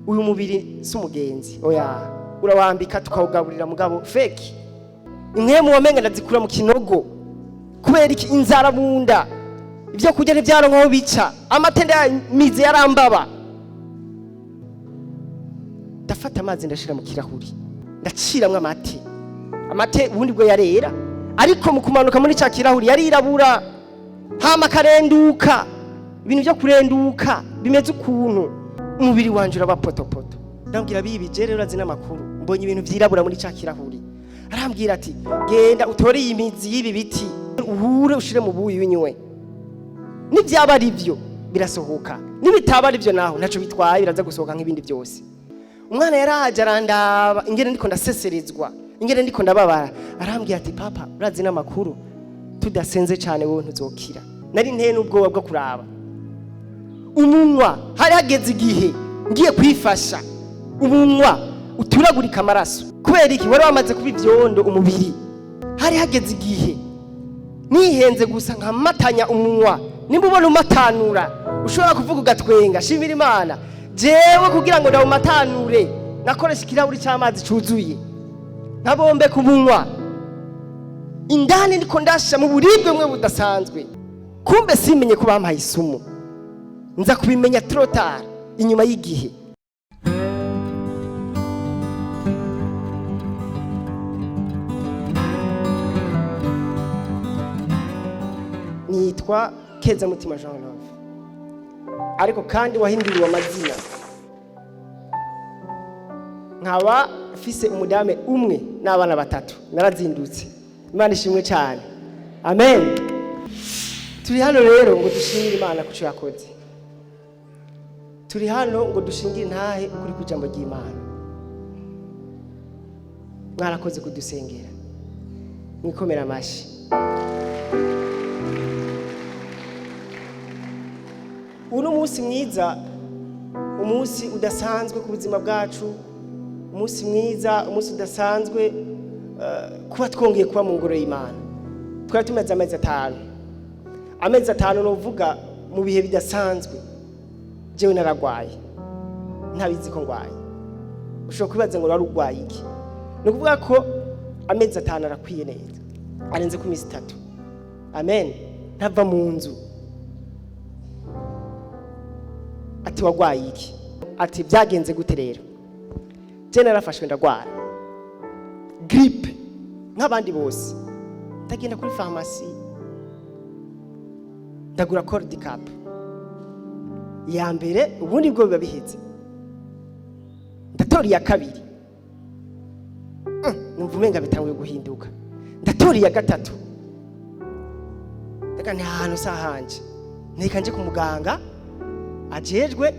Uyu mubiri si umugenzi, oya, urawambika tukawugaburira, mugabo fake. Impwemu wamenga ndazikura mu kinogo. Kubera iki? Inzara mu nda, ibyo kurya ntibyaronka aho bica, amatenda yamize yarambaba. Ndafata amazi, ndashira mu kirahuri, ndaciramwo amate. Amate ubundi bwo yarera, ariko mu kumanuka muri ca kirahuri yarirabura, hama akarenduka. Ibintu byo kurenduka bimeze ukuntu, umubiri wanje uraba potopoto. Ndambwira bibi, je rero urazi n'amakuru, mbonye ibintu vyirabura muri ca kirahuri. Arambwira ati: "Genda utore iyi mizi y'ibi biti, uhure ushire mu buyi, winywe. Nibyaba ari byo birasohoka, nibitaba ari byo naho ntaco bitwaye, biraza gusohoka nk'ibindi byose." Umwana yaraje arandaba ingene ndiko ndaseserezwa, ingene ndiko ndababara. Arambwira ati: "Papa, urazi n'amakuru, tudasenze cyane wowe ntuzokira." Nari nteye n'ubwoba bwo kuraba umunwa. Hari hageze igihe ngiye kwifasha, umunwa uturagurika amaraso. Kubera iki? Wari wamaze kuba ibyondo umubiri. Hari hageze igihe nihenze gusa nkamatanya umunwa. Nimba ubona umatanura, ushobora kuvuga ugatwenga, shimira Imana. Jewe kugira ngo ndawumatanure nakoresha ikirahuri cy'amazi cyuzuye, nkabombe ku munwa. Indani ndiko ndasha mu buribwe bumwe budasanzwe. Kumbe simenye ko bampaye isumu, nza kubimenya trop tard, inyuma y'igihe. Nitwa Keza Mutima Jean Love, ariko kandi wahinduriwe amazina. Nkaba mfise umudame umwe n'abana batatu. Narazindutse, Imana ishimwe cyane, amen. Turi hano rero ngo dushimire Imana kuco yakoze. Turi hano ngo dushingire intahe kuri ku ijambo ry'Imana. Mwarakoze kudusengera, mwikomera amashyi. Uyu ni umunsi mwiza, umunsi udasanzwe ku buzima bwacu, umunsi mwiza, umunsi udasanzwe, kuba twongeye kuba mu ngoro y'Imana. Twari tumaze amezi 5, amezi 5 nuvuga mu bihe bidasanzwe. Jewe naragwaye ntabizi ko ngwaye. Ushobora kwibaza ngo wari urwaye iki? Ni ukuvuga ko amezi 5 arakwiye neza, arenze ku minsi 3, amen, ntava mu nzu. Ati: "Wagwaye iki?" Ati: "Byagenze gute?" Rero je narafashwe ndagwara grippe nk'abandi bose. Ndagenda kuri farumasi, ndagura Coldicap iya mbere, ubundi bwo biba biheze. Ndatora iya kabiri, numva umenga bitanguye guhinduka. Ndatora iya gatatu, ndaga nta hantu sahanje, nteka nje ku muganga ajejwe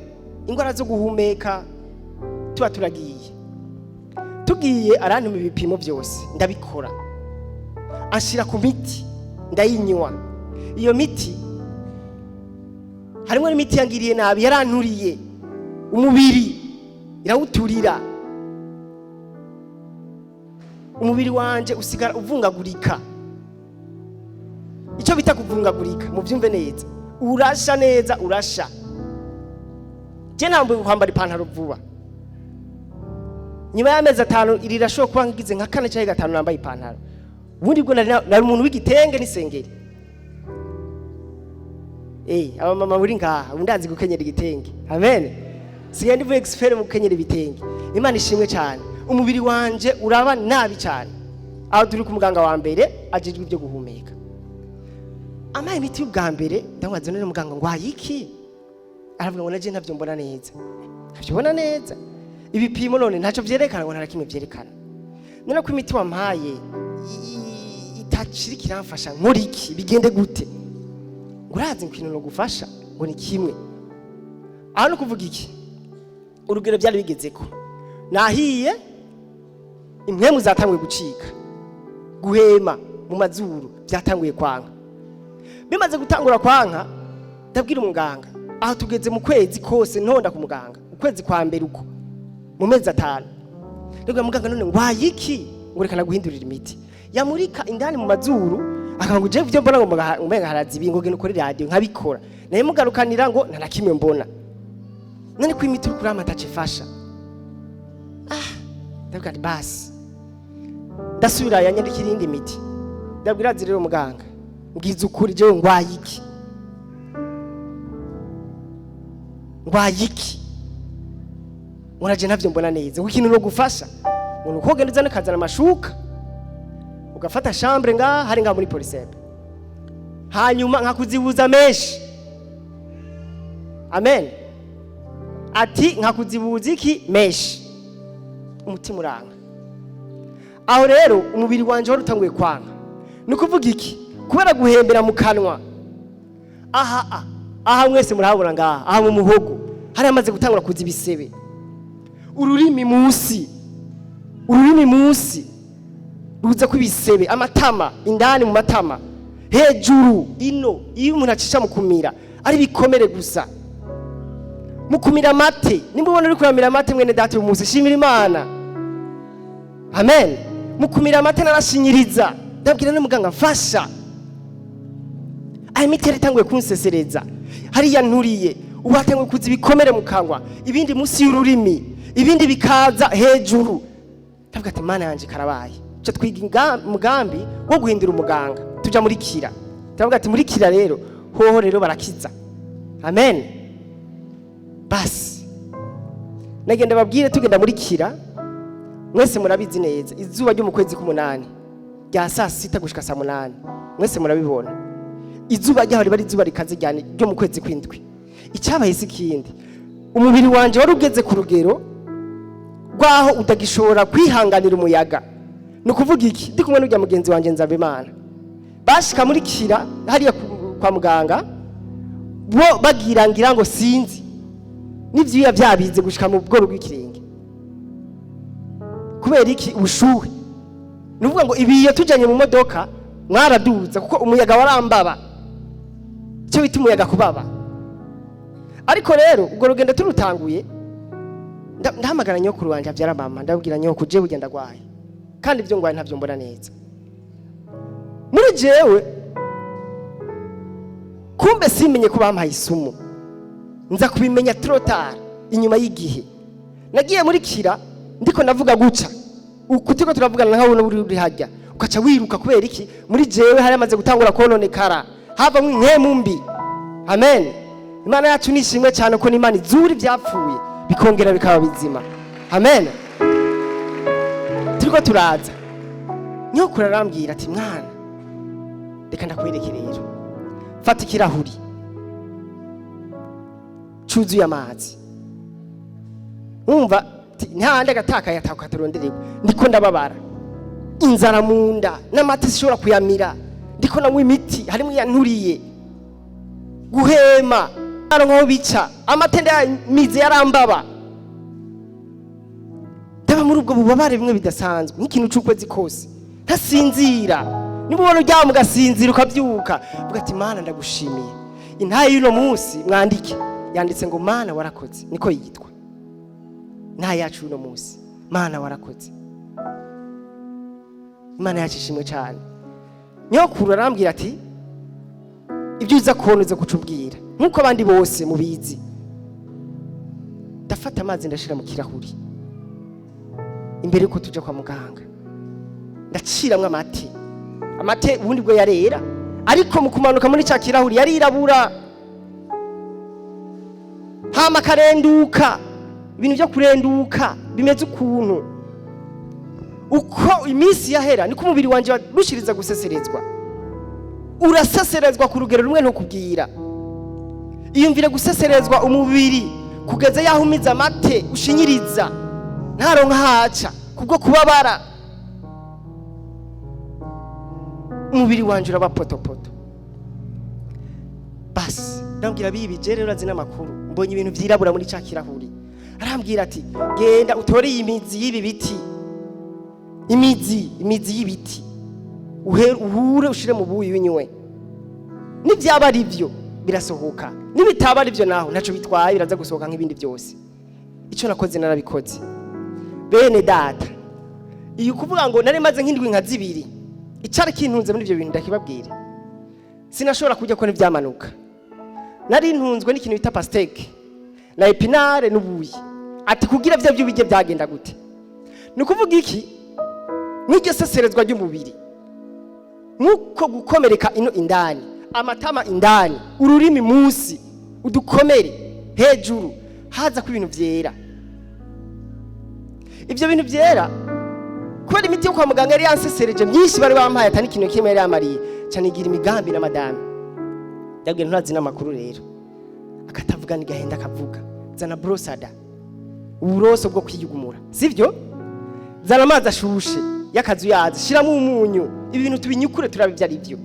ingwara zo guhumeka. Tuba turagiye, tugiye, arantuma ibipimo byose, ndabikora, anshira ku miti, ndayinywa. Iyo miti harimo n'imiti yangiriye nabi, yaranturiye umubiri, irawuturira. Umubiri wanje usigara uvungagurika. Icyo bita kuvungagurika mubyumve neza, urasha neza, urasha. Je ntambuye kwambara ipantaro vuba. Nyuma y'amezi 5 iri irashobora kuba ngize nka kane cyangwa gatanu nambaye ipantaro. Ubundi bwo nari umuntu w'igitenge n'isengeri. Abamama muri ngaha, ubu ndazi gukenyera igitenge, amen. Sigaye ndi expert mu gukenyera ibitenge, Imana ishimwe cyane. Umubiri wanje uraba nabi cyane. Aho turi ku muganga wa mbere ajejwe ibyo guhumeka, amaye imiti y'ubwa mbere. Ndamubaza: "None muganga, ngo iki?" Aravuga ngo: "Naje ntavyo mbona neza, ntavyo mbona neza. Ibipimo none ntacyo vyerekana?" Ngo: "Nta na kimwe vyerekana." "None ko imiti wampaye itacirika iramfasha, nkora iki? Bigende gute?" Ngo: "Urazi ikintu nogufasha?" Ngo: "Ni kimwe." Aho ni kuvuga iki? Urugero byari bigezeko nahiye, impwemu zatanguye gucika, guhema mu mazuru byatanguye kwanka. Bimaze gutangura kwanka, ndabwira umuganga. Aho tugeze mu kwezi kose ntonda ku muganga, ukwezi kwa mbere uko mu mezi 5. Ndabwira muganga: "None ngwaye iki?" Ngo: "Reka naguhindurira imiti." Yamurika indani mu mazuru, akaba ngo: "Je byo mbona ngo umenga harazibi." Ngo: "Genda ukore radio." Nkabikora, naye mugarukanira ngo: "Nta na kimwe mbona." "None ko imiti uri kurampa ataco ifasha?" Ndavuga nti basi, ndasubira, yanyandikira iyindi miti. Ndabwira ati: "Rero muganga, mbwiza ukuri, jewe ngwaye iki? Ngwaye iki? Uraje ntavyo mbona neza kuko ikintu no gufasha umuntu ukogenda uzana ukazana amashuka, ugafata chambre ngaha, hari ngaha muri Polisebe, hanyuma nkakuzibuza menshi." Amen. Ati: "Nkakuzibuza iki? Menshi." Umutima uranga. Aho rero umubiri wanje wari utanguye kwanga. Ni ukuvuga iki? Kubera guhembera mu kanwa, aha aha mwese murahabona ngaha, aha mu muhogo hari hamaze gutangura kuza ibisebe. Ururimi munsi, ururimi munsi ruza ko ibisebe, amatama, indani mu matama, hejuru ino, iyo umuntu acisha mu kumira ari ibikomere gusa. Mu kumira amate, nimba ubona uri kuramira amate, mwene data, uyu munsi shimira Imana. Amen. Mu kumira amate narashinyiriza. Ndabwira n'umuganga: "Mfasha, aya miti yari itanguye kunsesereza hariya nturiye, ubu hatanguye kuza ibikomere mu kanwa, ibindi munsi y'ururimi, ibindi bikaza hejuru." Ndavuga ati: "Mana yanje, karabaye." Cyo twiga umugambi wo guhindura umuganga, tuja muri Kira. Ndavuga ati: "Muri Kira rero hoho rero barakiza." Amen. Basi nagenda babwire, tugenda muri Kira, mwese murabizi neza, izuba ryo mu kwezi k'umunani rya saa 6 gushika saa 8, mwese murabibona, izuba ryaho riba ari izuba rikaze cyane ryo mu kwezi kw'indwi. Icyabaye si ikindi, umubiri wanje wari ugeze ku rugero rwaho utagishobora kwihanganira umuyaga. Ni ukuvuga iki? Ndi kumwe n'ujya mugenzi wanjye Nzabimana, bashika muri Kira hariya kwa muganga, bo bagira ngira ngo sinzi n'ivyuya byabize gushika mu bworo bw'ikirenge. Kubera iki? Ubushuhe. Ni ukuvuga ngo ibiyo tujanye mu modoka mwaraduza, kuko umuyaga warambaba, icyo bita umuyaga kubaba. Ariko rero ubwo rugendo turutanguye, ndahamagara nyokuru wanje abyara mama. Ndabwira nyokuru: "Jewe burya ndagwaye, kandi ibyo ngwaye ntabyo mbona neza muri jewe." Kumbe simenye ko bampaye isumu, nza kubimenya trop tard, inyuma y'igihe. Nagiye muri Kira, ndiko ndavuga guca uku turiko turavugana, nkaho uri uri hajya ukaca wiruka. Kubera iki? Muri jewe hari amaze gutangura kononekara, havamwo impwemu mbi. Amen. Imana yacu nishimwe cyane ko n'Imana izura ibyapfuye bikongera bikaba bizima. Amen. Turiko turaza, nyokuru arambwira ati: "Mwana, reka ndakwereke rero. Fata ikirahuri cuzuye amazi." Wumva ntahandi agatakaye atakaturondererwa. Ndiko ndababara, inzara mu nda, n'amata sishobora kuyamira, ndiko nanywa imiti harimo iyanturiye, guhema nkaho bica, amate ndayamize yarambaba. Ndaba muri ubwo bubabare bimwe bidasanzwe nk'ikintu c'ukwezi kose ntasinzira. Niba ubona uryama ugasinzira ukabyuka, uvuga ati: "Mana, ndagushimiye." Intahe y'uno munsi mwandike, yanditse ngo "Mana warakoze", niko yitwa intahe yacu y'uno munsi, "Mana warakoze". Imana yacu ishimwe cyane. Nyokuru arambwira ati: "Ibyo uza kubona uza kucubwira nk'uko abandi bose mubizi." Ndafata amazi ndashira mu kirahuri imbere yuko tuja kwa muganga, ndaciramwo amate. Amate ubundi bwo yarera, ariko mu kumanuka muri ca kirahuri yarirabura, hama akarenduka. Ibintu byo kurenduka bimeze ukuntu. Uko iminsi yahera niko umubiri wanje warushiriza guseserezwa, uraseserezwa ku rugero rumwe ntukubwira. Iyumvire guseserezwa umubiri kugeza yaho umize amate, ushinyiriza, ntaronka haca kubwo kubabara. Umubiri wanje uraba potopoto. Basi ndambwira bibi: "Je rero urazi n'amakuru, mbonye ibintu vyirabura muri ca kirahuri." Arambwira ati: "Genda utore iyi mizi y'ibi biti, imizi y'ibiti, uhure ushire mu buyi winywe. Nibyaba ari byo birasohoka, nibitaba ari byo naho ntaco bitwaye, biraza gusohoka nk'ibindi byose." Icyo nakoze narabikoze, bene data. Iyo kuvuga ngo nari maze nk'indwi nka zibiri, icari kintunze muri ibyo bintu ndakibabwira, sinashobora kurya ko ntibyamanuka. Nari ntunzwe n'ikintu bita pastèque na épinards n'ubuyi. Ati kugira bya by'ubirye byagenda gute? Ni ukuvuga iki? Nk'iryo seserezwa ry'umubiri, nk'uko gukomereka ino indani, amatama indani, ururimi munsi, udukomere hejuru, haza ko ibintu byera. Ibyo bintu byera, kubera imiti yo kwa muganga yari yansesereje myinshi bari bampaye, atari ikintu kimwe yari yamariye cyane. Igira imigambi na madame, ndabwira nturazi n'amakuru rero, akatavuga nigahenda akavuga: "Zana brosse à dents, uburoso bwo kwiyugumura, sivyo? Zana amazi ashushe y'akazuyazi, shiramo umunyu, ibi bintu tubinyukure, turabe ibyo ari byo."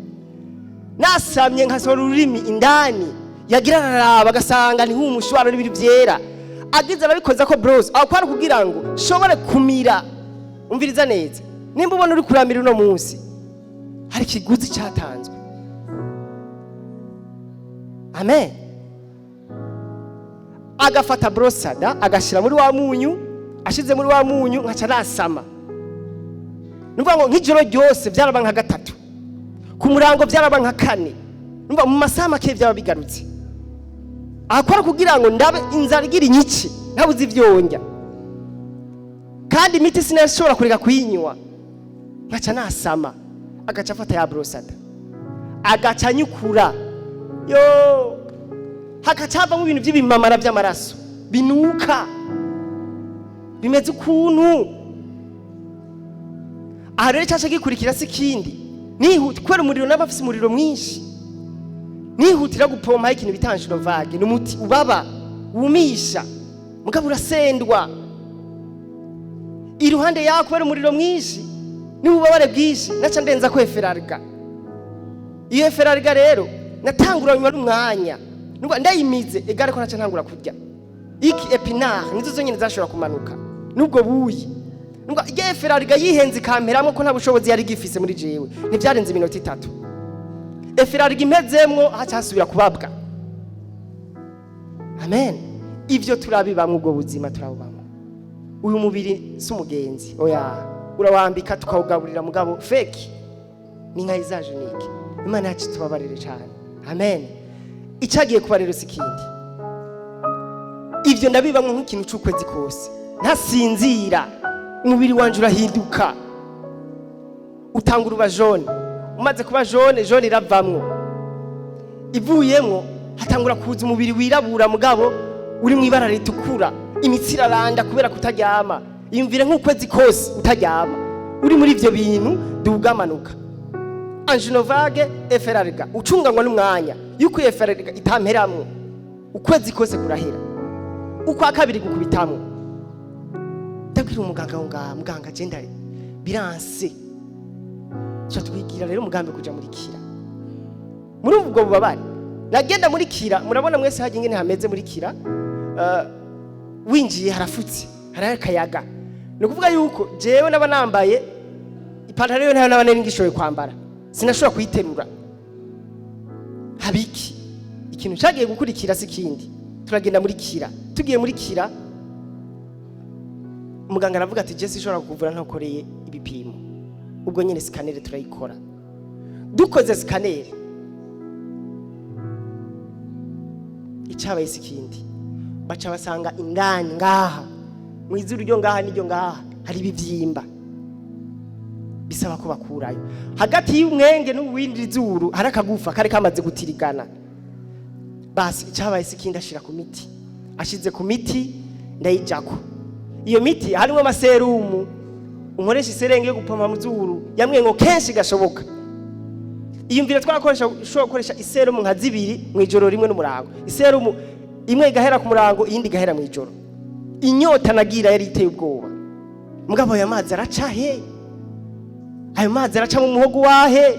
Nasamye nkasohora ururimi indani, yagira araraba agasanga ni nk'umushwaro n'ibintu byera. Agize arabikoza ko brosse aho, kwari kugira ngo nshobore kumira. Umviriza neza, nimba ubona uri kuramira uno munsi, hari ikiguzi cyatanzwe. Amen. Agafata brosse à dents, agashyira muri wa munyu, ashize muri wa munyu nkaca nasama. Ni ukuvuga ngo nk'ijoro ryose byaraba nka gatatu, ku murango byaraba nka kane. Numva mu masaha make byaba bigarutse. Akora kugira ngo ndabe inzara igira inyici, ntabuze ivyonjya, kandi imiti sinashobora kureka kuyinywa. Nkaca nasama, agaca afata ya brosse à dents, agaca anyukura, yo hagaca havamo ibintu by'ibimamara by'amaraso binuka, bimeze ukuntu. Aha rero cyaca gikurikira si ikindi, nihuta kubera umuriro, n'aba afise umuriro mwinshi, nihutira gupompaho ikintu bita Anginovag. Ni umuti ubaba wumisha, mugabo urasendwa iruhande yaho kubera umuriro mwinshi n'ububabare bwinshi. Naca ndenza ko Efferalgan. Iyo Efferalgan rero natangura nyuma n'umwanya. Nubwo ndayimize egare ko naca ntangura kurya iki épinards, nizo zonyine zashobora kumanuka nubwo buyi. Nubwo iryo Efferalgan yihenze ikamperamwo, ko nta bushobozi yari gifise muri jewe, ntibyarenze iminota 3. Efferalgan impezemwo, haca hasubira kubabwa. Amen. Ivyo turabibamwo, ubwo buzima turabubamwo. Uyu mubiri si umugenzi, oya, urawambika tukawugaburira, mugabo fake ni nka izajenike. Imana yacu tubabarire cyane. Amen. Icyagiye kuba rero si ikindi, ivyo ndabibamwo nk'ikintu c'ukwezi kose ntasinzira. Umubiri wanje urahinduka, utangura uba jaune. Umaze kuba jaune, jaune iravamwo, ivuyemwo hatangura kuza umubiri wirabura, mugabo uri mu ibara ritukura. Imitsi iraranda kubera kutaryama. Yumvire nk'ukwezi kose utaryama, uri muri ivyo bintu, duga amanuka, Anginovag, Efferalgan, ucunganywa n'umwanya yuko iyo Efferalgan itamperamwo. Ukwezi kose kurahera, ukwa kabiri gukubitamwo. Ndabwira umuganga ngo ngaha muganga, genda biranse. Tuca twigira rero umugambi kuja muri Kira. Muri ubwo bubabare nagenda muri Kira. Murabona mwese hajya ingene hameze muri Kira. Winjiye harafutse, hari akayaga. Ni ukuvuga yuko jewe naba nambaye ipantaro yo ntayo naba nari ngishoboye kwambara, sinashobora kuyiterura. Habiki ikintu cyagiye gukurikira si ikindi, turagenda muri Kira. Tugiye muri Kira, muganga aravuga ati: "Jesi ishobora kukuvura ntakoreye ibipimo." Ubwo nyine scanner turayikora. Dukoze scanner, icyabaye si ikindi, baca basanga indani ngaha mu izuru ryo ngaha n'iryo ngaha hari ibibyimba, bisaba ko bakurayo. Hagati y'umwenge n'uwindi zuru hari akagufa kari kamaze gutirigana. Basi icyabaye si ikindi, ashira ku miti. Ashize ku miti, ndayijako. Iyo miti harimo amaserumu, unkoresha iserenge yo gupoma mu zuru yamwe ngo kenshi gashoboka. Iyumvire twarakoresha, ushobora gukoresha iserumu nka zibiri mu ijoro rimwe n'umurango, iserumu imwe igahera ku murango, iyindi igahera mu ijoro. Inyota nagira yari iteye ubwoba. Mugabo ayo mazi araca he? Ayo mazi araca mu muhogo wahe?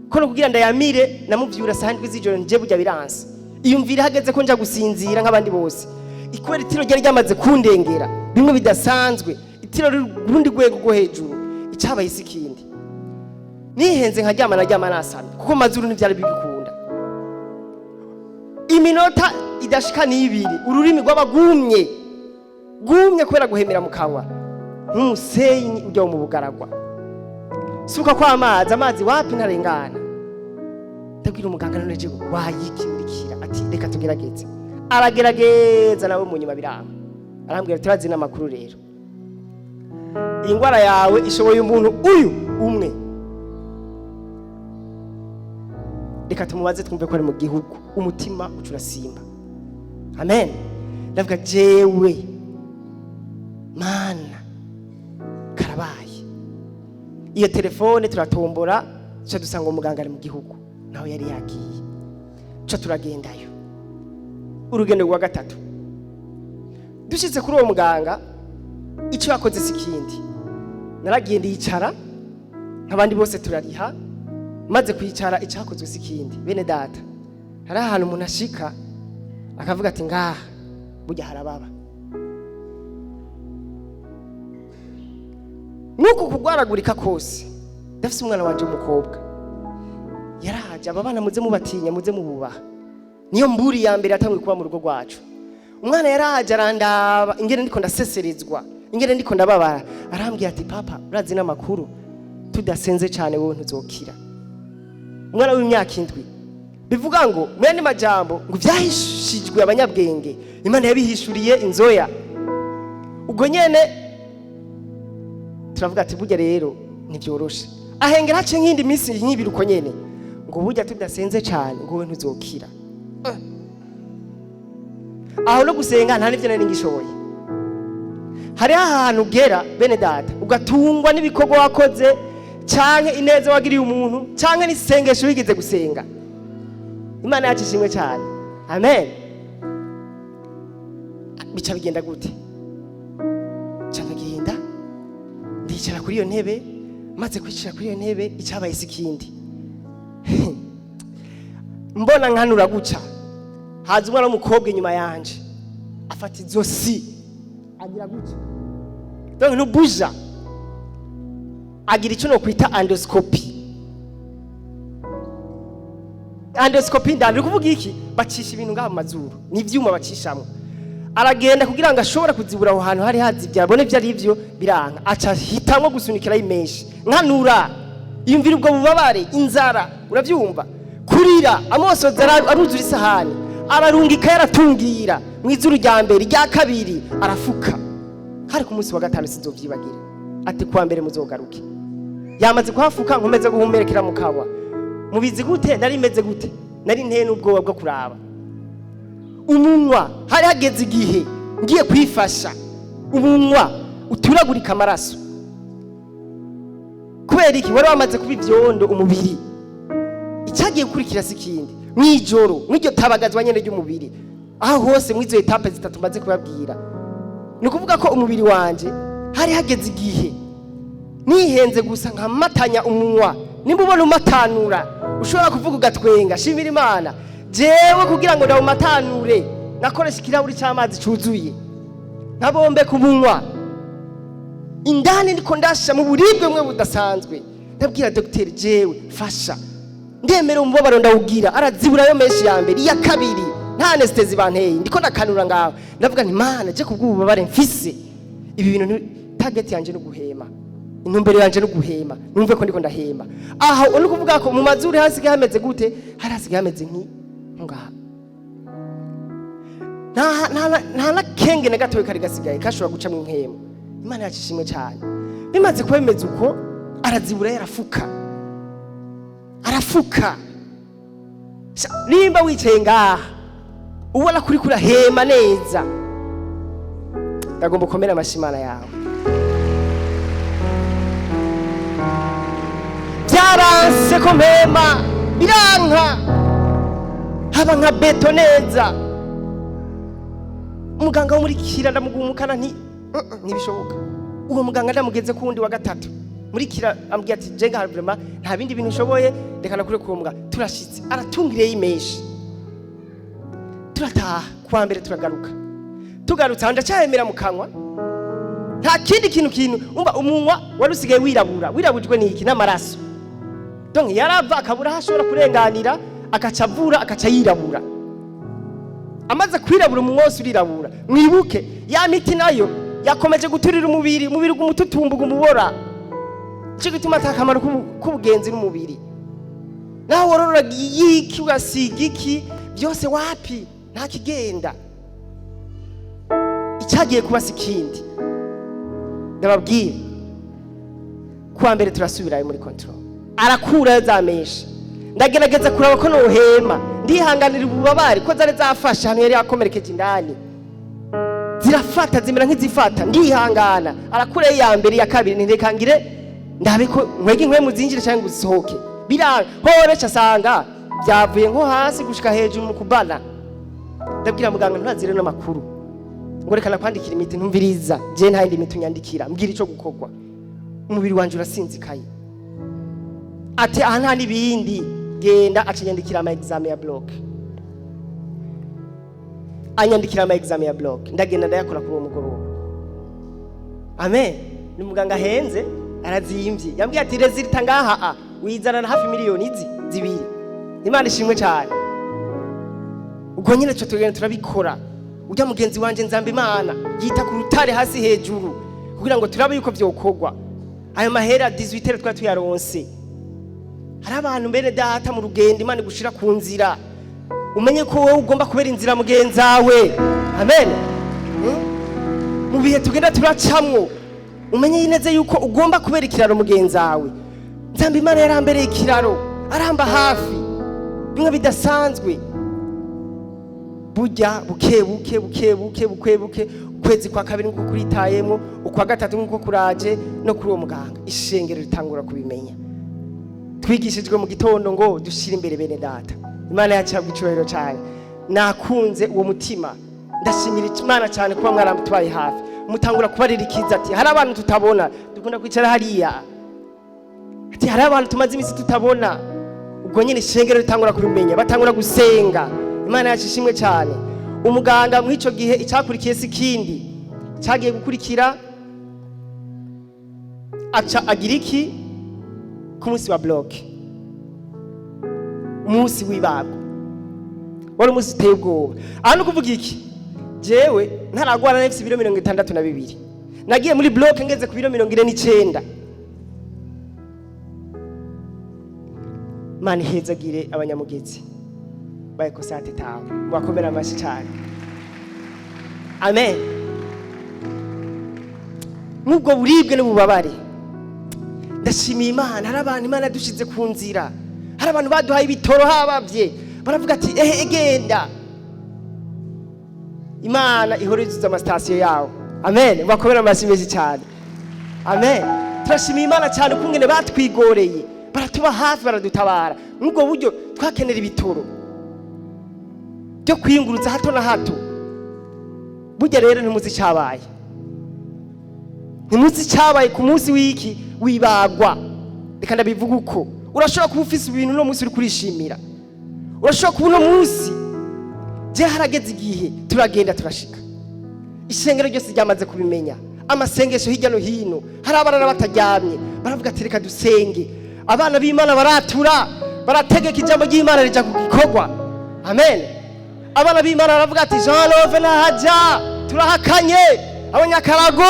Ko no kugira ndayamire namuvyura saa 7 z'ijoro, nje burya biranse. Iyumvire hageze ko nja gusinzira nk'abandi bose, ikubera itiro ryari ryamaze kundengera bimwe bidasanzwe, itiro riri ku rundi rwego rwo hejuru. Icyabaye si ikindi, nihenze nkaryama, naryama nasamye kuko mazuru ntibyari bigikunda. Iminota idashika n'ibiri, ururimi rw'abagumye gumye kubera guhemera mu kanwa nk'umusenyi ujya mu bugaragwa. Suka ko amazi, amazi wapi, ntarengana. Ndabwira umuganga: "None je wayikimurikira?" Ati: "Reka tugerageze." Aragerageza nawe, mu nyuma biranga. Arambwira: "Turazi n'amakuru rero." Iyi ndwara yawe ishoboye umuntu uyu umwe, reka tumubaze twumve ko ari mu gihugu. Umutima uca urasimba. Amen. Ndavuga jewe Mana, karabaye. Iyo telefone turatombora, duca dusanga umuganga ari mu gihugu, naho yari yagiye. Duca turagendayo urugendo rwa gatatu. Dushitse kuri uwo muganga, icyo yakoze si ikindi, naragiye ndicara nk'abandi bose, turariha. Maze kwicara, icyakozwe si ikindi. Bene data, hari ahantu umuntu ashika akavuga ati: "Ngaha burya harababa." Nk'uku kugwaragurika kose, ndafise umwana wanje w'umukobwa yaraje. Aba bana muze mubatinya, muze mububaha. Niyo mburi ya mbere yatanguye kuba mu rugo rwacu. Umwana yaraje, arandaba ingene ndiko ndaseserezwa, ingene ndiko ndababara, arambwira ati: "Papa, urazi n'amakuru, tudasenze cyane wowe ntuzokira." Umwana w'imyaka 7. Bivuga ngo mu yandi majambo ngo vyahishijwe abanyabwenge, Imana yabihishuriye inzoya. Ubwo nyene turavuga ati: "Burya rero ntibyoroshe." Ahengera hace nk'indi minsi nk'ibiri uko nyene, ngo: "Burya tudasenze cyane, ngo wowe ntuzokira." Aho no gusenga nta n'ivyo nari ngishoboye. Hariho ahantu ugera, bene data, ugatungwa n'ibikorwa wakoze, canke ineza wagiriye umuntu, canke n'isengesho wigeze gusenga. Imana yacu ishimwe cyane. Amen. Bica bigenda gute? Ca ndagenda ndicara kuri iyo ntebe. Maze kwicara kuri iyo ntebe, icyabaye si ikindi, mbona nkanura guca, haza umwana w'umukobwa inyuma yanje, afata izosi, agira gutya, donc ntubuja, agira icyo nokwita endoscopy. Endoscopy ndani, kuvuga iki? Bacisha ibintu ngaha mu mazuru, ni ivyuma bacishamwo. Aragenda kugira ngo ashobore kuzibura aho hantu hari hazibye, abone ivyo ari vyo, biranka, aca hitamwo gusunikirayo menshi. Nkanura, yumvira ubwo bubabare, inzara, uravyumva, kurira, amosozi aruzura isahani, ararungika, yaratungira mu izuru rya mbere, rya kabiri, arafuka. Hari ku munsi wa gatanu, sinzovyibagira. Ati: "Kuwa mbere muzogaruke." Yamaze kuhafuka, nkomeze guhumerekera mu kanwa. Mubizi gute nari meze gute? Nari nteye n'ubwoba bwo kuraba umunwa. Hari hageze igihe ngiye kwifasha, umunwa uturagurika amaraso. Kubera iki? Wari wamaze kuba ivyondo umubiri. Icyagiye gukurikira si ikindi, mw'ijoro, mw'iryo tabagazwa nyene ry'umubiri, aho hose mw'izo étapes zitatu maze kubabwira, ni ukuvuga ko umubiri wanje hari hageze igihe nihenze gusa nkamatanya umunwa. Nimba ubona umatanura, ushobora kuvuga ugatwenga, shimira Imana. Jewe kugira ngo ndawumatanure, nakoresha ikirahuri cy'amazi cyuzuye, nkabombe ku munwa. Indani ndiko ndasha mu buribwe bumwe budasanzwe. Ndabwira dogiteri: "Jewe fasha, ndemera umubabaro ndawugira." Araziburayo menshi ya mbere, iya kabiri nta anesthésie banteye, ndiko ndakanura ngaho. Ndavuga nti: "Mana, je kubw'ububabare mfise ibi bintu, target yanje no guhema, intumbero yanje no guhema, numve ko ndiko ndahema." Aho uri kuvuga ko mu mazuru hasigaye hameze gute? Hari hasigaye hameze nki ngaha, nta na kenge na gatoya kari gasigaye kashobora gucamo impwemu. Imana yacu ishimwe cyane. Bimaze kuba bimeze uko, arazibura, yarafuka, arafuka. Nimba wicaye ngaha ubona kuri kurahema neza, ndagomba ukomere amashyi Imana yawe. Byaranse ko mpema, biranka, haba nka béton neza. Umuganga wo muri Kira ndamugumukana nti: Ntibishoboka." Uwo muganga ndamugeze ku wundi wa gatatu muri Kira, ambwira ati: "Je ngaha vraiment nta bindi bintu ushoboye, reka nakure ku muganga." Turashitse, aratungiriye imenshi, turataha. Kuwa mbere turagaruka. Tugarutse aho, ndacyahemera mu kanwa, nta kindi kintu. Umva, umunwa wari usigaye wirabura. Wirabujwe n'iki? N'amaraso. Donc yarava akabura aho ashobora kurenganira, agaca avura, agaca yirabura. Amaze kwirabura, umunwa wose urirabura. Mwibuke ya miti nayo yakomeje guturira umubiri, umubiri gumututumba, umubora. Icyo gituma ata kamaro k'ubugenzi n'umubiri. Nawe worora yiki, ugasiga iki, byose wapi, nta kigenda. Icyagiye kuba si ikindi. Ndababwira, kuwa mbere turasubirayo muri contrôle, arakurayo za mèches. Ndagerageza kuraba ko nohema, ndihanganira ububabare ko zari zafashe ahantu yari yakomerekeje indani, zirafata, zimera nk'izifata. Ndihangana, arakurayo iya mbere, iya kabiri, ntireka ngire ndabe ko nkwege inkwemu zinjire cyangwa ngo zisohoke. Biranga horesha, asanga byavuye nko hasi gushika hejuru mu kubana. Ndabwira muganga, nturazire n'amakuru ngo reka nakwandikira imiti. Ntumviriza, je nta yindi miti unyandikira, mbwira ico gukorwa, umubiri wanje urasinzikaye. Ati aha nta n'ibindi, genda. Aca anyandikira ama examen ya bloc, anyandikira ama examen ya bloc, ndagenda ndayakora kuri uwo mugoroba. Amen. Ni muganga ahenze, arazimvye. Yambwiye ati résultat ngaha a wizanana hafi miliyoni izi 2. Imana ishimwe cyane. Ubwo nyine cyo tugenda turabikora. Ujya mugenzi wanje nzamba Imana yita ku rutare hasi hejuru kugira ngo turabe yuko vyokorwa. Ayo mahera 18 twari tuyaronse. Hari abantu, mbere data, mu rugendo Imana igushira ku nzira, umenye ko wowe ugomba kubera inzira mugenzawe. Amen. Mu bihe tugenda turacamwo, umenye neza yuko ugomba kubera ikiraro mugenzawe. Nzamba Imana yarambereye ikiraro, aramba hafi bimwe bidasanzwe. Burya buke buke buke buke buke buke, ukwezi kwa kabiri nkuko kuritayemwo, ukwa gatatu nkuko kuraje, no kuri uwo muganga ishengero ritangura kubimenya. Twigishijwe mu gitondo ngo dushyire imbere bene data. Imana yacu ihabwa icyubahiro cyane. Nakunze uwo mutima, ndashimira Imana cyane kuba mwaramutwaye hafi, mutangura kubaririkiza ati hari abantu tutabona, dukunda kwicara hariya, ati hari abantu tumaze iminsi tutabona. Ubwo nyine ishengero ritangura kubimenya, batangura gusenga. Imana yacu ishimwe cyane. Umuganga muri icyo gihe, icyakurikiye si ikindi cyagiye gukurikira, aca agira iki ku munsi wa bloc, umunsi w'ibago. Wari umunsi uteye ubwoba. Aha ni ukuvuga iki? Jewe ntaragwara nafise ibiro 62, nagiye muri bloc ngeze ku biro 49. Mana ihezagire abanyamugezi bayikosate tawe, mubakomera amashyi cyane. Amen. N'ubwo buribwe n'ububabare, ndashimiye Imana. Hari abantu Imana yadushize ku nzira, hari abantu baduhaye ibitoro habavye, baravuga ati ehe, egenda. Imana ihora yuzuza amasitasiyo yawo. Amen. Bakomera amashyi menshi cyane. Amen. Turashimiye Imana cyane ukungene batwigoreye, baratuba hafi, baradutabara. Nk'ubwo buryo twakenera ibitoro byo kwiyunguruza hato na hato. Burya rero ntimuzi icyabaye, ntimuzi icyabaye ku munsi w'iki wibagwa. Reka ndabivuga uko: urashobora kuba ufise ibintu uno munsi uri kurishimira, urashobora kuba uno munsi je harageze igihe turagenda turashika, ishengero ryose ryamaze kubimenya, amasengesho hirya no hino, hari abarara bataryamye, baravuga ati reka dusenge. Abana b'Imana baratura, barategeka, ijambo ry'Imana rija ku gikorwa. Amen. Abana b'Imana baravuga ati Jean Love ntahaja, turahakanye. Abanyakarago,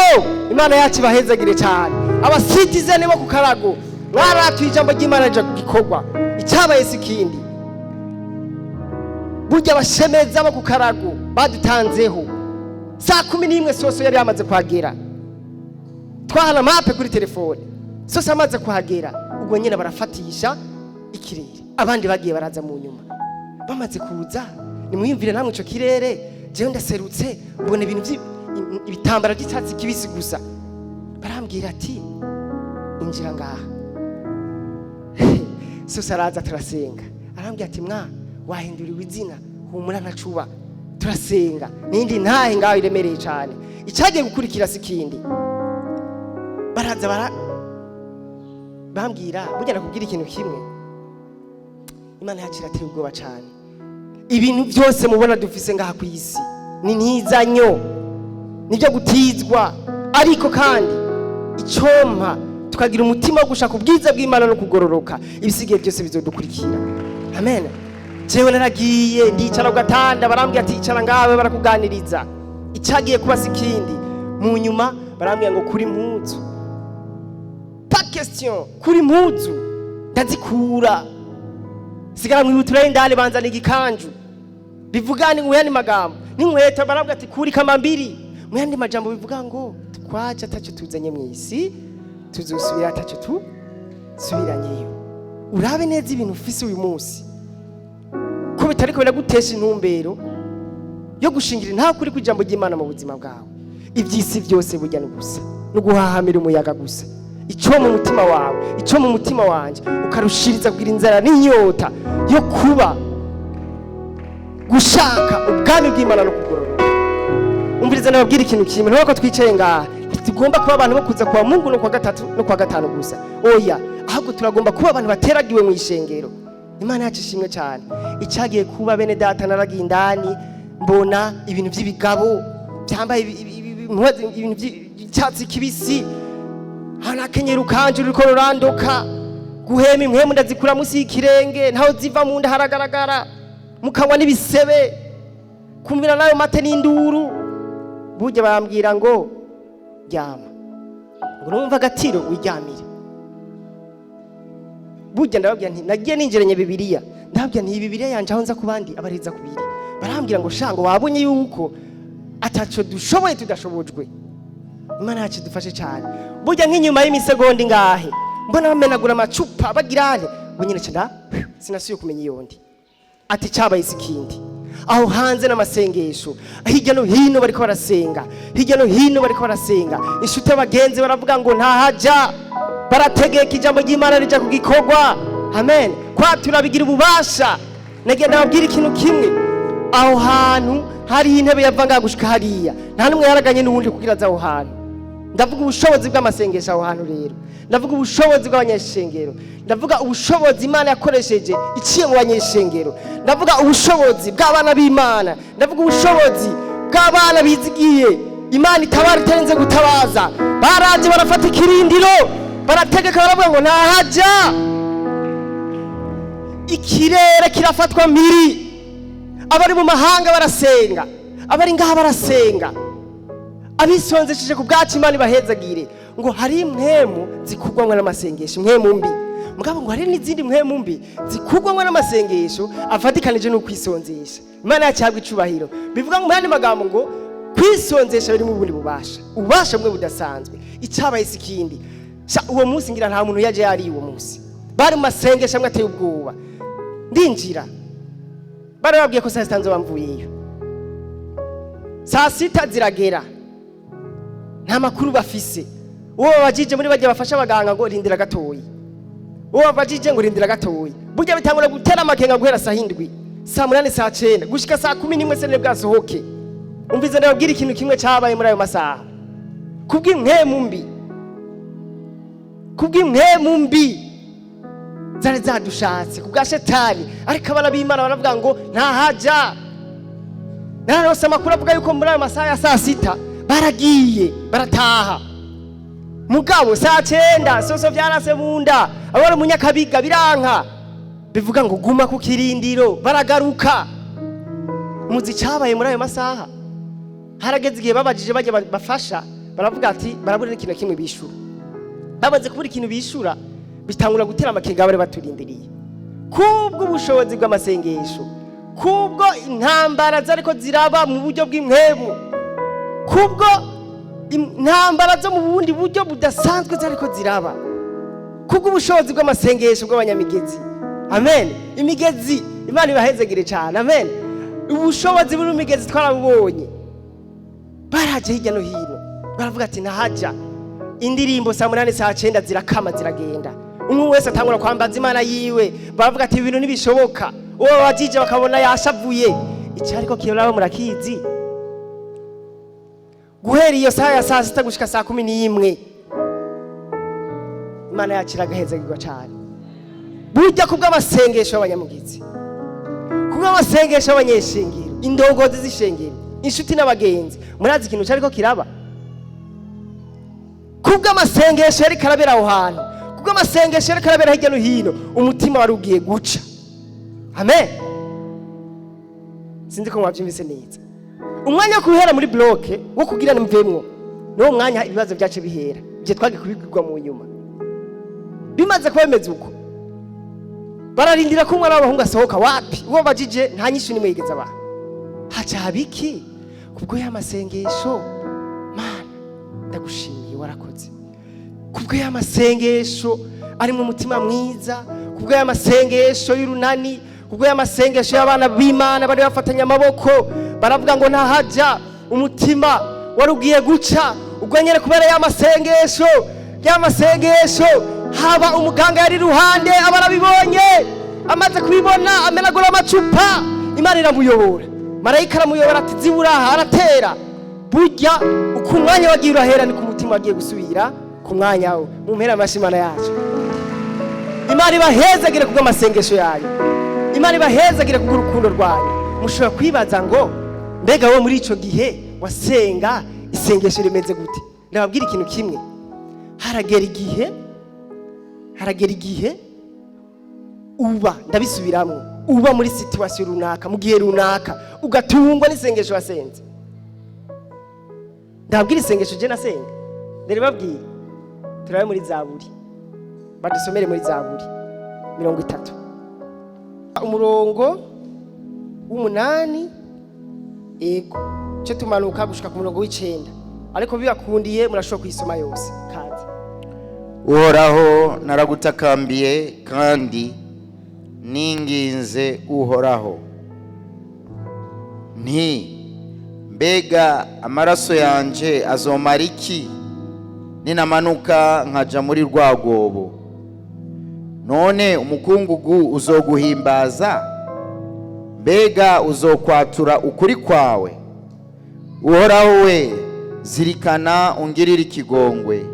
Imana yacu ibahezagire cyane. Abasitizeni bo ku Karago mwaratuye, ijambo ry'Imana rija ku gikorwa. Icyabaye si ikindi, burya abashemeza bo ku Karago badutanzeho saa 11. Soso yari yamaze kuhagera, twahana mape kuri telefone. Soso amaze kuhagera, ubwo nyine barafatisha ikirere. Abandi bagiye baraza mu nyuma. Bamaze kuza, nimwiyumvire namwe ico kirere. Jewe ndaserutse, mbona ibintu ibitambara by'icyatsi kibisi gusa. Barambwira ati injira ngaha. Soso araza, turasenga, arambwira ati mwa wahinduriwe izina, humura, ntacuba. Turasenga n'indi ntahe ngaho iremereye cyane. Icyagiye gukurikira si ikindi, baraza bara bambwira. Burya nakubwira ikintu kimwe, Imana yacu irateye ubwoba cyane. Ibintu byose mubona dufise ngaha ku isi ni ntizanyo, nibyo gutizwa. Ariko kandi icyompa tukagira umutima wo gushaka ubwiza bw'Imana no kugororoka, ibisigaye byose bizodukurikira. Amen. Jewe naragiye ndicara ku gatanda, barambwira ati icara ngawe, barakuganiriza. Icyagiye kuba si ikindi, mu nyuma barambwira ngo kuri mpuzu, pas question, kuri mpuzu. Ndazikura, sigara mu ibutura y'indani, banzana igikanju, bivuga ni mu yandi magambo, n'inkweto. Barambwira ati kuri kamambiri, mu yandi majambo bivuga ngo Twaje ataco tuzanye mu isi, tuzosubira ataco tusubiranyeyo. Urabe neza ibintu ufise uyu munsi ko bitariko biragutesha intumbero yo gushingira nta kuri kw'ijambo ry'Imana mu buzima bwawe. Iby'isi byose burya ni gusa no guhahamira umuyaga gusa. Icyo mu mutima wawe, icyo mu mutima wanjye, ukarushiriza kugira inzara n'inyota yo kuba gushaka ubwami bw'Imana no kugororoka. Umviriza, nababwira ikintu kimwe. Ntabwo twicaye ngaha, ntitugomba kuba abantu bo kuza kwa Mungu no kwa gatatu no kwa gatanu gusa, oya, ahubwo turagomba kuba abantu bateragiwe mu ishengero. Imana yacu ishimwe cyane. Icyagiye kuba, bene data, naragiye indani mbona ibintu by'ibigabo byambaye ibintu by'icyatsi kibisi, hanakenyera ukanje ruriko ruranduka guhema impwemu ndazikura munsi y'ikirenge, ntaho ziva mu nda haragaragara, mukanywa n'ibisebe, kumvira nayo mate n'induru. Burya bambwira ngo ryama, ngo numva agatiro wiryamire. Burya ndababwira nti nagiye ninjiranye Bibiliya, ndababwira nti iyi Bibiliya yanje aho nza ku bandi abareza kubiri. Barambwira ngo shango wabonye yuko ataco dushoboye tudashobojwe. Imana yacu idufashe cyane. Burya nk'inyuma y'imisegonda ingahe mbona bamenagura amacupa bagira nte, ngo nyine nda sinasubiye kumenya iyo ndi. Ati cyabaye ikindi aho hanze n'amasengesho hirya no hino, bariko barasenga hirya no hino, bariko barasenga. Inshuti abagenzi baravuga ngo ntahaja, barategeka ijambo ry'Imana rija ku gikorwa. Amen. Kwatura bigira ububasha. Nagenda babwira ikintu kimwe: aho hantu hari intebe yava ngaha gushika hariya, nta n'umwe yaraganye n'uwundi kugira aze aho hantu. Ndavuga ubushobozi bw'amasengesho aho hantu rero, ndavuga ubushobozi bw'abanyeshengero, ndavuga ubushobozi Imana yakoresheje iciye mu banyeshengero, ndavuga ubushobozi bw'abana b'Imana, ndavuga ubushobozi bw'abana bizigiye Imana itabara itarenze gutabaza. Baraje barafata ikirindiro, barategeka, baravuga ngo ntahaja. Ikirere kirafatwa mpiri, abari mu mahanga barasenga, abari ngaha barasenga, abisonzesheje ku bwacu Imana ibahezagire. Ngo hari impwemu zikugwamwo n'amasengesho, impwemu mbi, mugabo ngo hari n'izindi mpwemu mbi zikugwamwo n'amasengesho afatikanije n'ukwisonzesha. Imana yacu ihabwa icubahiro. Bivuga ngo mu yandi magambo ngo kwisonzesha birimo ubundi bubasha, ububasha bumwe budasanzwe. Icabaye si ikindi. Sha, uwo munsi ngira nta muntu yaje yari uwo munsi, bari mu masengesho amwe ateye ubwoba. Ndinjira, bari babwiye ko saa 6 nzoba mvuyeyo. Saa 6 ziragera, nta makuru bafise. Uwo babajije muri bajya bafasha abaganga ngo rindira gatoyi, uwo babajije ngo rindira gatoyi. Burya bitangura gutera amakenga guhera saa 7, saa 8, saa 9 gushika saa 11 sene bwasohoke. Umvize, ndababwira ikintu kimwe cabaye muri ayo masaha. Kubw'impwemu mbi, kubw'impwemu mbi zari zadushatse kubwa shetani, ariko abana b'Imana baravuga ngo ntahaja. Narose amakuru avuga yuko muri ayo masaha ya saa 6 baragiye barataha, mugabo saa 9 soso vyarase mu nda, abari mu Nyakabiga biranka. Bivuga ngo guma ku kirindiro, baragaruka. Muzi cyabaye muri ayo masaha? Harageze igihe babajije bajya bafasha, baravuga ati barabura n'ikintu na kimwe bishura. Bamaze kubura ikintu bishura, bitangura gutera amakenga bari baturindiriye. Kubwo ubushobozi bw'amasengesho, kubwo intambara zariko ziraba mu buryo bw'impwemu, kubwo intambara zo mu bundi buryo budasanzwe zariko ziraba, kubwo ubushobozi bw'amasengesho bw'abanyamigezi. Amen. Imigezi, Imana ibahezegere cyane. Amen. Ubushobozi buri mu migezi twarabubonye. Baraje hirya no hino baravuga ati ntahaja. Indirimbo saa 8, saa 9 zirakama ziragenda, umwe wese atangura kwambaza Imana yiwe. Baravuga ati ibintu ntibishoboka. Uwo babajije bakabona yashavuye. Icyariko kiraba murakizi. Guhera iyo saha ya saa 6 gushika saa 11, Imana yacu iragahezagirwa cyane. Burya kubw'amasengesho y'abanyamugizi, kubw'amasengesho y'abanyeshengero, indongozi z'ishengero, inshuti n'abagenzi, murazi ikintu cyariko kiraba? Kubw'amasengesho yari karabera aho hantu, kubw'amasengesho yari karabera hirya no hino, umutima wari ugiye guca. Amen. Sinzi ko mwabyumvise neza. Umwanya wo guhera muri bloc wo kugira mvemwo, niwo mwanya ibibazo byacu bihera. Ibyo twagiye kubibwirwa mu nyuma. Bimaze kuba bimeze uko, bararindira ko umwana w'abahungu asohoka. Wapi, uwo bajije nta nyishu nimwe yigeze abaha. Haca haba iki? Kubwo ya masengesho, Mana. Ndagushimiye, warakoze kubwo ya masengesho arimo umutima mwiza, kubwo ya masengesho y'urunani, kubwo ya masengesho y'abana b'Imana bari bafatanye amaboko, baravuga ngo ntahajya umutima wari ugiye guca. Ubwo nyine kubera ya masengesho, ya masengesho, haba umuganga yari iruhande aba arabibonye. Amaze kubibona, amenagura amacupa. Imana iramuyobora, marayika aramuyobora ati: "Ziburaha." Aratera. Burya uko umwanya wagiye urahera, niko umutima wagiye gusubira ku mwanya we. Mumpera amashyi Imana yacu. Imana ibahezagire kubw'amasengesho yanyu, Imana ibahezagire kubw'urukundo rwanyu. Mushobora kwibaza ngo: "Mbega wowe muri ico gihe wasenga isengesho rimeze gute?" Ndababwira ikintu kimwe: haragera igihe, haragera igihe uba, ndabisubiramwo, uba muri situation runaka, mu gihe runaka, ugatungwa n'isengesho wasenze. Ndababwira isengesho je nasenga, ndababwira. Turabe muri Zaburi, badusomere muri Zaburi 30, umurongo w'8. Ego, cyo tumanuka gushika ku murongo w'9, ariko bibakundiye murashobora kuyisoma yose kaze. Uhoraho, naragutakambiye kandi ninginze Uhoraho nti: "Mbega amaraso yanje azomara iki ninamanuka nkaja muri rwa rwobo? None umukungugu uzoguhimbaza? Mbega uzokwatura ukuri kwawe? Uhoraho we, zirikana ungirire ikigongwe.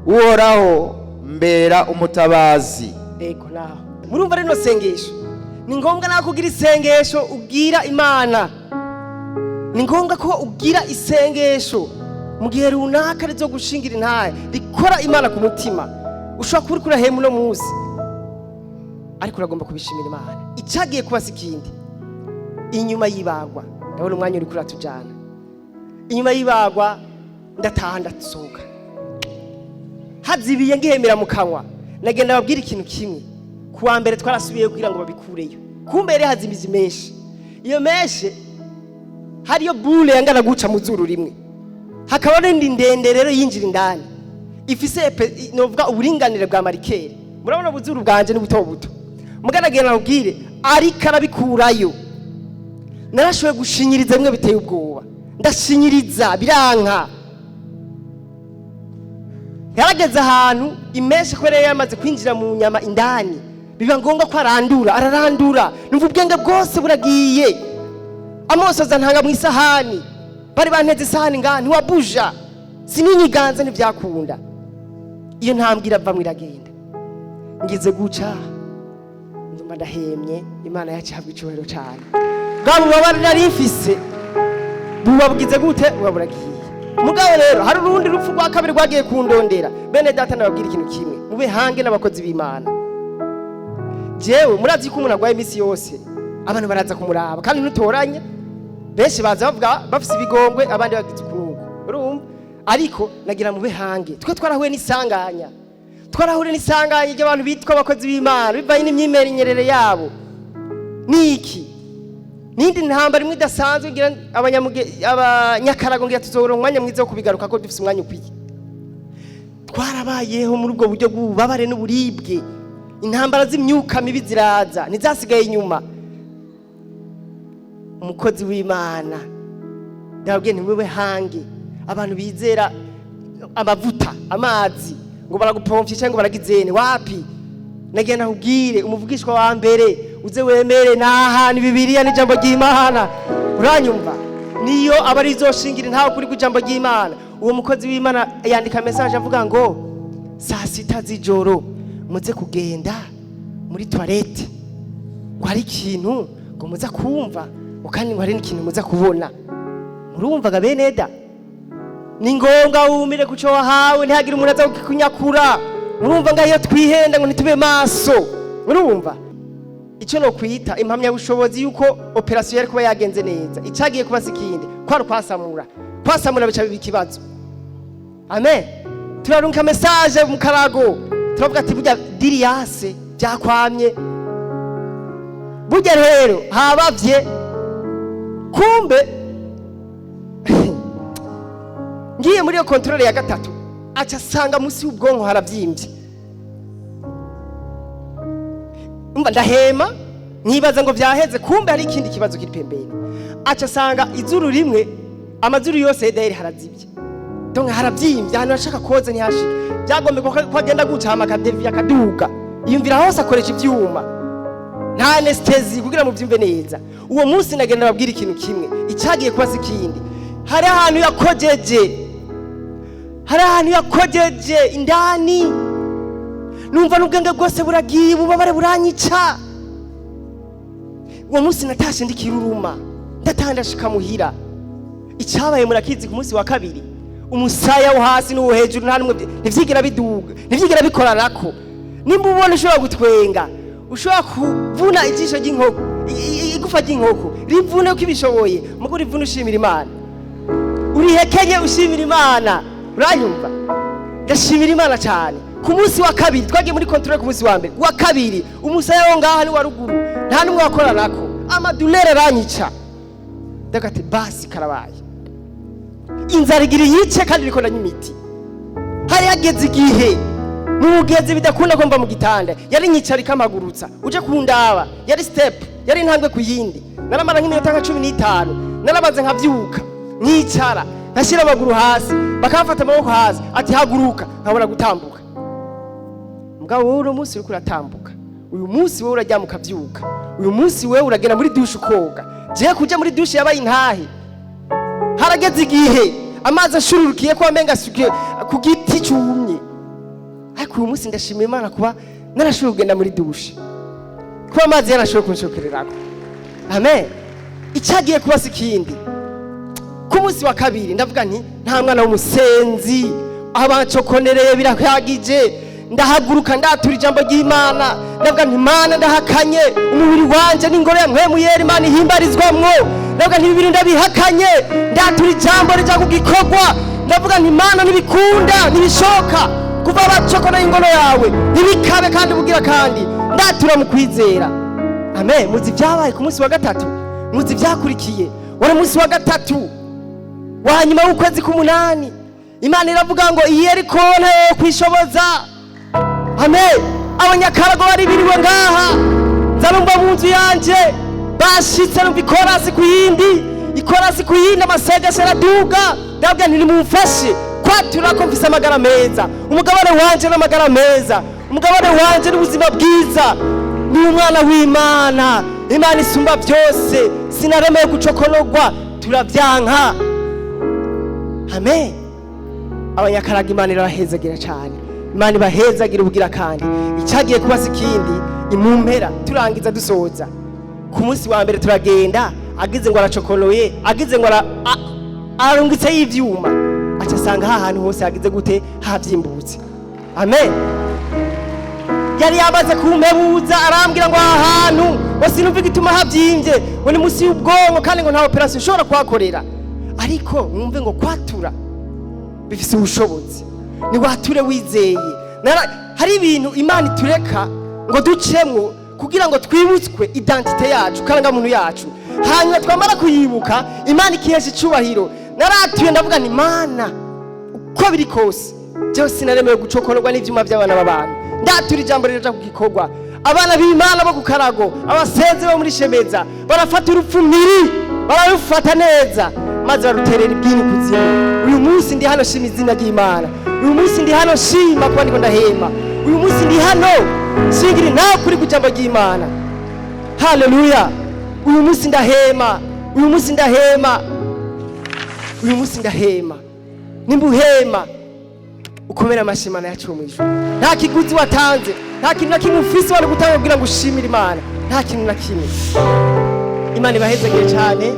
Uhoraho, mbera umutabazi." Ego, naho murumva rino sengesho, ni ngombwa nawe kugira isengesho ubwira Imana. Ni ngombwa ko ugira isengesho mu gihe runaka rizo gushingira intahe, rikora Imana ku mutima. Ushobora kuba uriko urahema uno munsi, ariko uragomba kubishimira Imana. Icyagiye kuba si ikindi inyuma y'ibagwa, ndabona umwanya uriko uratujana. Inyuma y'ibagwa ndataha, ndasohoka, hazibiye, ngihemera mu kanwa. Nagenda babwira ikintu kimwe: kuwa mbere twarasubiyeyo kugira ngo babikureyo. Kumbe yari hazimiza mèche. Iyo mèche hariyo boule yangana guca mu zuru rimwe, hakaba n'indi ndende rero yinjira indani, ifise novuga uburinganire bwa marqueur. Murabona ubuzuru bwanje ni buto buto. Mugaragera nabwire, ariko arabikurayo, narashoboye gushinyiriza bimwe biteye ubwoba. Ndashinyiriza biranka. Yarageze ahantu i mèche, kubera yari yamaze kwinjira mu nyama indani, biba ngombwa ko arandura. Ararandura, numva ubwenge bwose buragiye. Amosoza ntanga mu isahani, bari banteze isahani ngaha, ntiwabuja, sininyiganza, ntibyakunda. Iyo ntambwe iravamwo iragenda. Ngize guca, ndumva ndahemye. Imana yacu ihabwa icyubahiro cyane. Bwa bubabare nari mfise buba bugize gute? Buba buragiye. Mugabo rero hari urundi rupfu rwa kabiri rwagiye kundondera. Bene data, nababwira ikintu kimwe: mube hange n'abakozi b'Imana. Jewe murazi ko umuntu arwaye, iminsi yose abantu baraza kumuraba, kandi ntutoranye. Benshi baza bavuga bafise ibigongwe, abandi bagize ukunuko, urumva. Ariko nagira mube hange. Twe twarahuye n'isanganya, twarahuye n'isanganya ry'abantu bitwa abakozi b'Imana bivanye n'imyimenyerere yabo. Niki nindi ntambara imwe idasanzwe ngira abanyakarago, ngira tuzoronka umwanya mwiza wo kubigaruka ko dufise umwanya ukwiye. Twarabayeho muri ubwo buryo bw'ububabare n'uburibwe. Intambara z'imyuka mibi ziraza, ntizasigaye inyuma umukozi w'Imana. Ndababwiye ntimube hange. Abantu bizera amavuta, amazi, ngo baragupomfye cyangwa ngo baragizene, wapi. Nagira nakubwire, umuvugishwa wa mbere uze wemere naha ni Bibiliya n'ijambo ry'Imana. Uranyumva? Niyo aba ari izoshingira ntawe kuri ijambo ry'Imana. Uwo mukozi w'Imana yandika message avuga ngo: "Saa 6 z'ijoro muze kugenda muri toilette, ngo hari ikintu ngo muza kumva, ngo kandi ngo hari n'ikintu muza kubona." Murumvaga beneda, ni ngombwa wumire kuco wahawe, ntihagire umuntu aza kukunyakura. Murumva ngaho iyo twihenda ngo ntitube maso. Murumva icyo no kwita impamyabushobozi yuko opération yari kuba yagenze neza. Icagiye kuba si ikindi, kwari kwasamura. Kwasamura bica biba ikibazo. Amen. Turarunka message mu karago, turavuga ati: "Burya diriyase byakwamye." Burya rero habavye, kumbe ngiye kubona, mbona Ngiye muri iyo contrôle ya gatatu, aca asanga munsi y'ubwonko harabyimbye. Umva, ndahema nkibaza ngo byaheze, kumbe hari ikindi kibazo kiri pembeni. Aca asanga izuru rimwe, amazuru yose dayeri harazibye, donc harabyimbye, ahantu hashaka koza ntihashike. Byagombe ko agenda guca hama akadeviya akaduga, yumvira hose, akoresha ibyuma, nta anesthésie. Kugira ngo mubyumve neza, uwo munsi nagenda babwira ikintu kimwe, icyagiye kuba si ikindi. Hari ahantu yakojeje, hari ahantu yakojeje indani, numva n'ubwenge bwose buragiye, ububabare buranyica. Uwo munsi natashe ndikiruruma, ndatandashika muhira. Icyabaye murakizi. Ku munsi wa kabiri, umusaya wo hasi n'uwo hejuru nta n'umwe, ntivyigira biduga, ntivyigira bikoranako. Nimba ubona ushobora gutwenga, ushobora kuvuna ijisho ry'inkoko, igufa ry'inkoko rivune uko ibishoboye, mugo rivune ushimira Imana, urihekenye ushimira Imana. Uranyumva? Ndashimira Imana cyane. Ku munsi wa kabiri twagiye muri contrôle. Ku munsi wa mbere, wa kabiri, umusaya wo ngaha ni wa ruguru nta n'umwe wakoranako, ama douleurs aranyica. Ndavuga ati basi karabaye, inzara igira iyice kandi iriko ndanywa imiti. Hari hageze igihe mu mugezi bidakunda ko mva mu gitanda, yari nyicara ikamagurutsa uje kundaba, yari step, yari intambwe ku yindi. Naramara nk'iminota nka 15, narabaze nkavyuka, nkicara, nkashyira amaguru hasi, bakamfata amaboko hasi, ati haguruka, nkabona gutambuka. Mugabo wowe uno munsi uriko uratambuka, uyu munsi wowe uraryama ukavyuka, uyu munsi wewe uragenda muri douche ukoga. Jewe kuja muri douche yabaye intahe. Harageze igihe amazi ashururukiye ko amenga asukiye ku giti cyumye. Ariko uyu munsi ndashimira Imana kuba narashoboye kugenda muri douche, kuba amazi yarashoboye kunshokererako. Amen. Icyagiye kuba si ikindi, ku munsi wa kabiri ndavuga nti nta mwana w'umusenzi, abancokonereye birahagije. Ndahaguruka, ndatura ijambo ry'Imana. Ndavuga nti Mana, ndahakanye, umubiri wanje n'ingoro ya Mpwemu Yera Imana ihimbarizwamwo. Ndavuga nti ibi bintu ndabihakanye, ndatura ijambo rija ku gikorwa. Ndavuga nti Mana, ntibikunda, ntibishoka, kuva bacokoneye ingoro yawe ntibikabe kandi bugira kandi. Ndatura mu kwizera. Amen. Muzi ibyabaye ku munsi wa gatatu? Muzi ibyakurikiye? Wari umunsi wa gatatu wa nyuma w'ukwezi k'umunani. Imana iravuga ngo iyi Yeriko ntayo kwishoboza. Amen. Abanyakarago bari biriwe ngaha, nzarumva mu nzu yanje bashitse, numva ikorasi ku yindi, ikorasi ku yindi, amasengesho araduga. Ndabwira nti nimumfashe kwatura ko mfise amagara meza, umugabane wanje n'amagara meza, umugabane wanje n'ubuzima bwiza, ni umwana w'Imana, Imana isumba byose, sinaremeye gucokonorwa, turabyanka. Amen. Abanyakaraga Imana irabahezagira cyane, Imana ibahezagira ubugira kandi. Icyagiye kuba si ikindi, imumpera turangiza dusoza, ku munsi wa mbere turagenda, agize ngo aracokonoye, agize ngo arungitse y'ivyuma, aca asanga ha hantu hose hagize gute? Havyimbutse. Amen. Yari yamaze kumpebuza, arambwira ngo aha hantu ngo sinumva igituma havyimbye, ngo ni munsi y'ubwonko, kandi ngo nta opération ushobora kuhakorera. Ariko mwumve ngo kwatura bifise ubushobozi, niwature wizeye. Hari ibintu Imana itureka ngo ducemwo kugira ngo twibutswe identité yacu, karangamuntu yacu, hanyuma twamara kuyibuka Imana ikihesha icubahiro. Naratuye, ndavuga nti Mana, uko biri kose jewe sinaremewe gucokorwa n'ivyuma by'abana b'abantu. Ndatura ijambo riraja ku gikorwa. Abana b'Imana bo ku Karago, abasenze bo muri Shemeza, barafata urupfu mpiri, bararufata neza, maze baruterera ibwini kuzimu. Uyu munsi ndi hano shima izina ry'Imana. Uyu munsi ndi hano shima kuba ndiko ndahema. Uyu munsi ndi hano shingira nawe kuri ku ijambo ry'Imana. Haleluya! Uyu munsi ndahema, uyu munsi ndahema, uyu munsi ndahema. Nimba uhema, ukomere amashyi Imana yacu mu ijuru. Nta kiguzi watanze, nta kintu na kimwe ufise wari gutanga kugira ngo ushimire Imana, nta kintu na kimwe. Imana ibahezagire cyane.